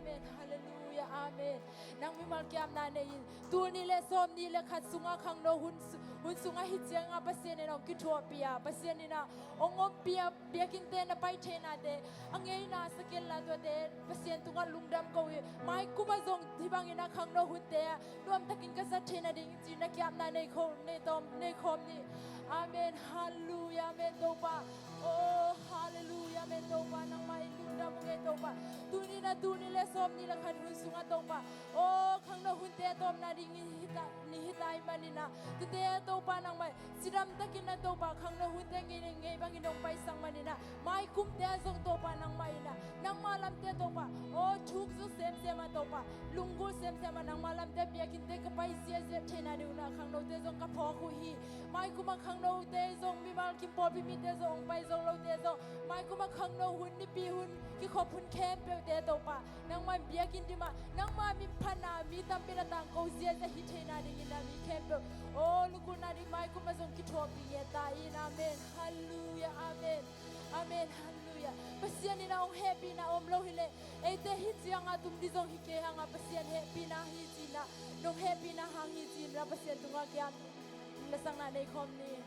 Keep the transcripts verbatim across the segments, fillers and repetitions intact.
Amen. Halleluia. Amen. Nang mimal kiamna nei in, tul nih le sawm nih le khat sunga khangno hun, hun sunga hi cianga Pasian in hong kithuahpih a, Pasian in a hong ompih a, biakinnte na pai theihnate a ngeina sa kenla, tuate Pasian tungah lungdam ko hi. Mai kuma zong hih bangin a khangno hunte a nuamtakin ka zat theihna ding ci-in na kiamna nei khawm, nei tawm, nei khawm ni. Amen. Halleluia. Amen Topa. Oh, halleluia. Amen Topa. Nangmah in lungdam ung ei Topa. Tuni na tul nih le sawm nih le khat hun sungah Topa, oh, khangno hunte a tawpna ding nih hi ta, nih hi ta ahih manin a, tute Topa nangmah in cidam takin a Topa khangno hunte ngei, ngei bangin hong paisak manin a, mai kumte ah zong Topa nangmah in a, nangmah lamte Topa, oh, thuk zo semsem a Topa, lunggulh semsem a nangmah lamte biakinnte ka pai ziahziah theihna ding un a khangnote zong ka phawk uh hi. Mai kuma khangnote zong, mimal kim pawlpi mite zong, hong pai zo lote zong, mai kuma khangno hun, nipi hun, kikhop hun khempeuhte Topa nangmah in biakinn dim ah nangmah min phatna mi tampi na tangko ziahziah hi theihna dingin a mi khempeuh, oh, lungkimna ding mai kuma zong kithuahpih ngen ta in. Amen. Halleluia. Amen. Amen. Halleluia. Pasian in a hong hehpihna om lo hileh eite hih cianga tum ding zong hi kei hanga, Pasian hehpihna hi ci-in a, nong hehpihna hang hi ci-in a Pasian tungah kiam, lasakna nei khawm ni.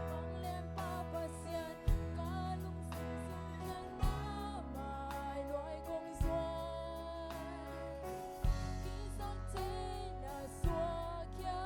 Vanglianpa Pasian, ka lungsim sung khang na mai luai kong zuan. Kizang theihna suak khia,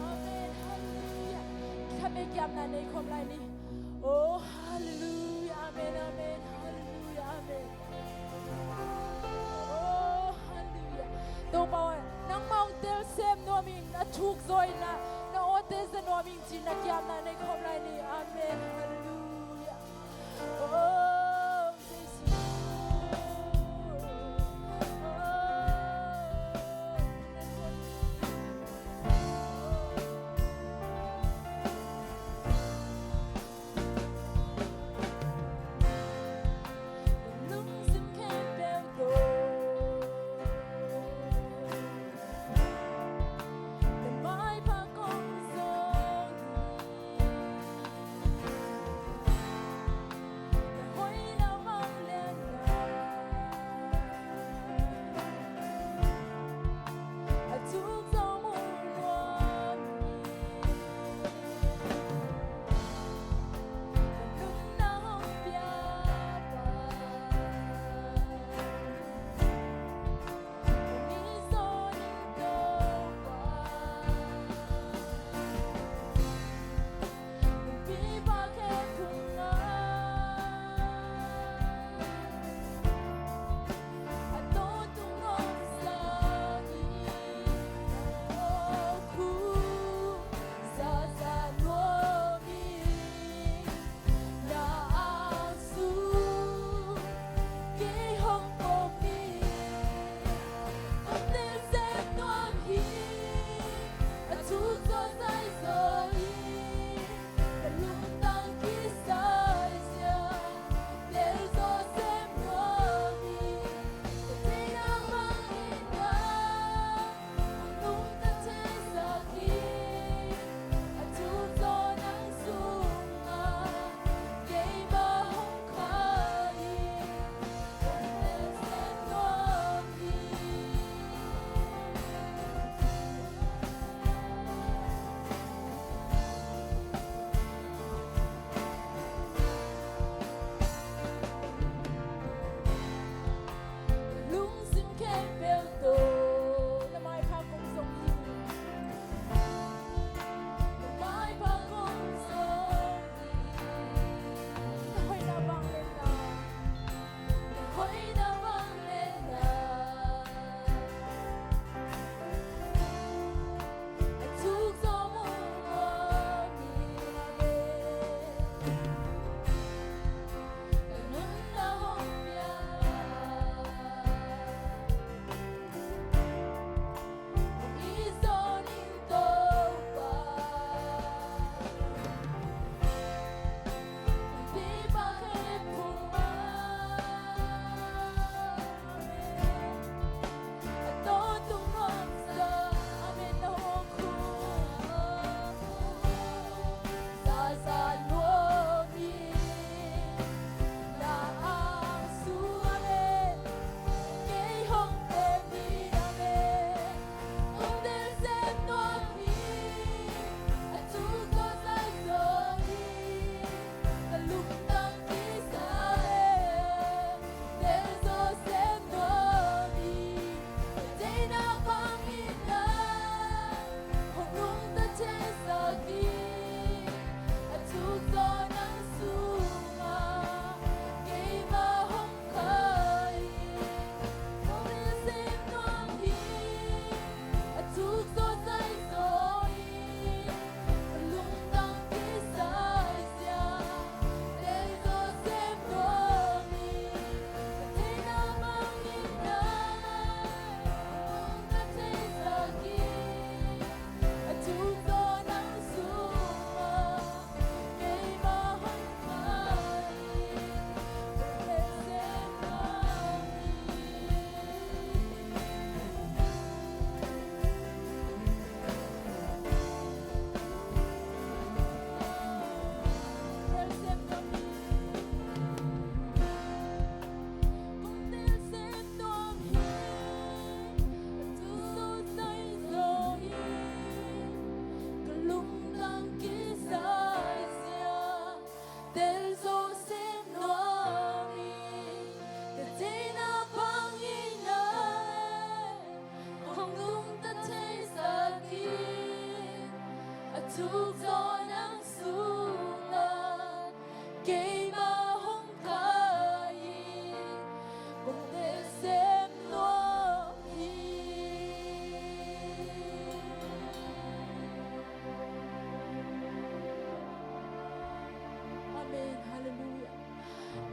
Amen. Hallelujah. Khatvei kiamna nei khawm lai ni. Oh, hallelujah. Amen, amen. Hallelujah. Amen. Oh, hallelujah. Topa aw, nangmah hong tel sem nuam ing, na thuk zaw in, na, na awte za nuam ing ci-in na kiamna nei khawm lai ni. Amen. Hallelujah. Oh, Jesus. Oh,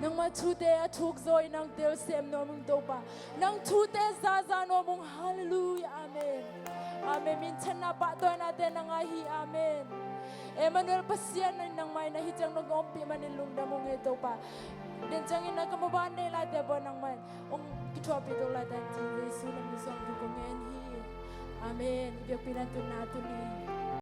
Nangmah thute a thuk zaw in nang tel sem nuam ung Topa. Nang thute zaza nuam ung. Halleluiah. Amen. Amen. Minthanna pahtawinate nang a hi. Amen. Emmanuel Pasian in nangmah in a hi ciang nong ompih manin lungdam ung e Topa. Den ciangin a ka mobile nei laite pawh nangmah in hong kithuahpih to laitak in Jesu na min suang tu kong ngen hi. Amen. I biakpiakna tun na tuni.